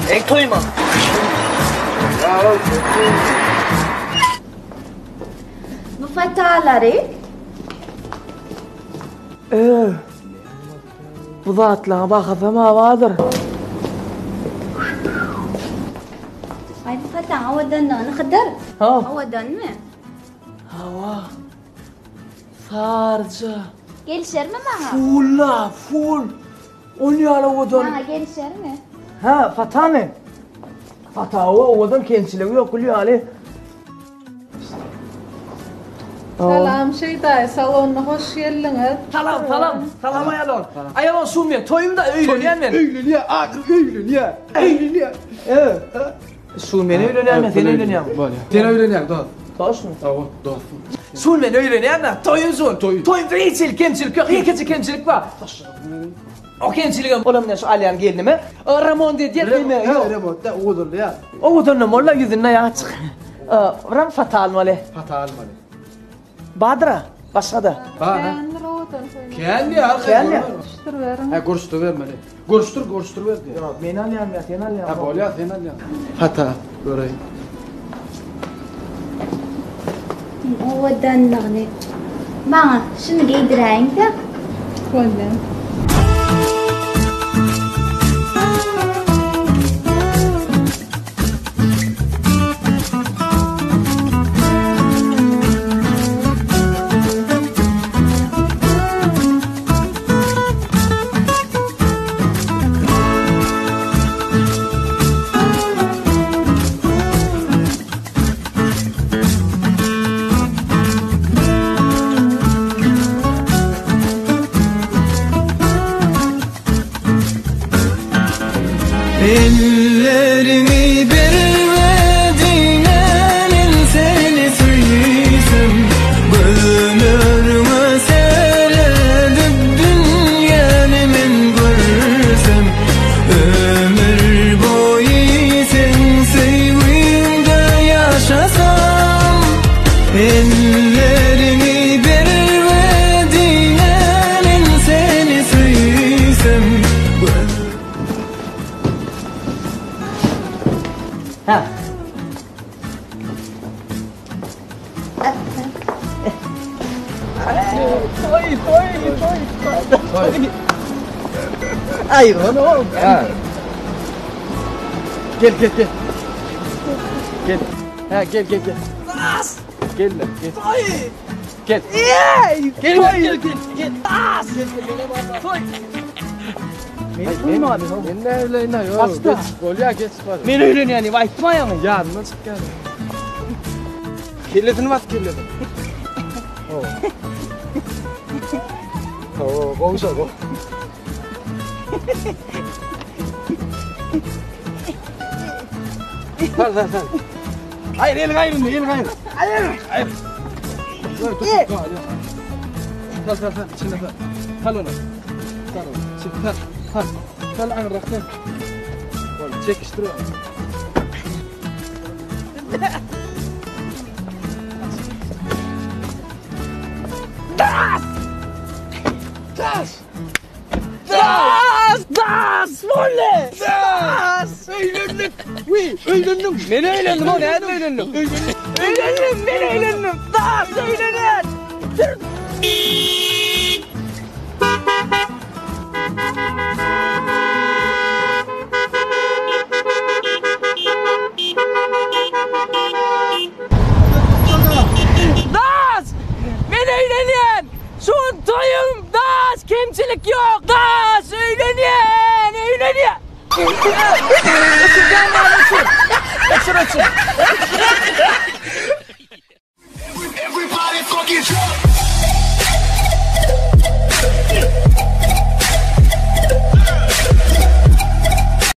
Meň toýuma. Bu fatalary Ee, bu zatlaryň bahasam abadyr. Aý bu fataň owadanlygyny Hydyr. Ha. Owadanmy? Hawa. Saryja. Gelişermi maňa? Fulla, ful. On ýaly owadan. Maňa gelişermi? Ha, fatamy? Fata owadan kemçiligi ýok, gül ýaly. Salam Şeýdaý, salonyna hoş geldiňiz. Salam, salam, salam Aýalon. Aýalon şu men toýumda öýlenýän men. Öýlenýär, ahyr öýlenýär. Öýlenýär. Evet. Şu men öýlenýän men, sen öýlenýäň. Bolýar. Sen öýlenýäň dost. Toşmy? Hawa, dostum. Şu men öýlenýän da, toýum şu. Toý. Toýumda hiç hili kemçilik ýok, ýekeje kemçilik bar. O kemçiligem olam bilen şu alýan gelnime. Ramon diýip diýme, ýok. Remont da owadanly ýa. Owadanly molla ýüzünde ýag çyk. Biram fata almaly. Fata almaly. Badyra, başga-da. Bar. Kändir owadan söýmek. Kän ýa, Kän ýa. Görüşdiriberiň. Ha, görüşdiribermeli. Görüşdir, görüşdiriber diýýär. Ýok, men alýan ýa sen alýan. Ha, bolýar, sen alýaň. Fata, göreýin. Owadanlygyny. Maňa şuny geýdiräýiň-de. Bolýar. Ellerimi bermediňe men seni söýsem Gözleriňe seredip dünýäni men görsem Ömür boýy seň söýgüňde ýaşasam Ellerimi bermediňe men seni söýsem Ha. Toý, toý, toý, toý. Aý, oğlum. Ha. Gel, gel, gel. Gel. Ha, gel, gel, gel. Bas! Gel, lan, gel. Toý! Gel. Ýeý! Gel, Toý! gel, gel, gel. Bas! Toý! Men toýum abi. Men ne öýlenýän? Ýok, Başda. geç, bolýar, geç bar. Men öýlenýän diýip aýtma ýaňy. Ýanyndan çykýar. Kellesini bas, kellesini. Hawa. Hawa, gowy şo, gowy. Sal, sal, sal. Aýyr, elini aýyr indi, elini aýyr. Aýyr! Aýyr. Dur, dur, dur, dur. Sal, sal, sal, içine sal. Sal ony. Sal ony. Çek, sal, sal. Sal aňryrak sal. Boldy, çekişdir ony. Das! Das! Das! Das! Boldy! Das! Öýlendik. Wiý, öýlendim. Men öýlendim, o nädip öýlendim? Öýlendim, men öýlendim. Das öýlenen! Das! Men öýlenýän! Şun toýum! Das! Kemçilik ýok! Das! Öýlenýän! Öýlenýän! Öçür, öçür! Öçür, öçür! Everybody fucking drunk.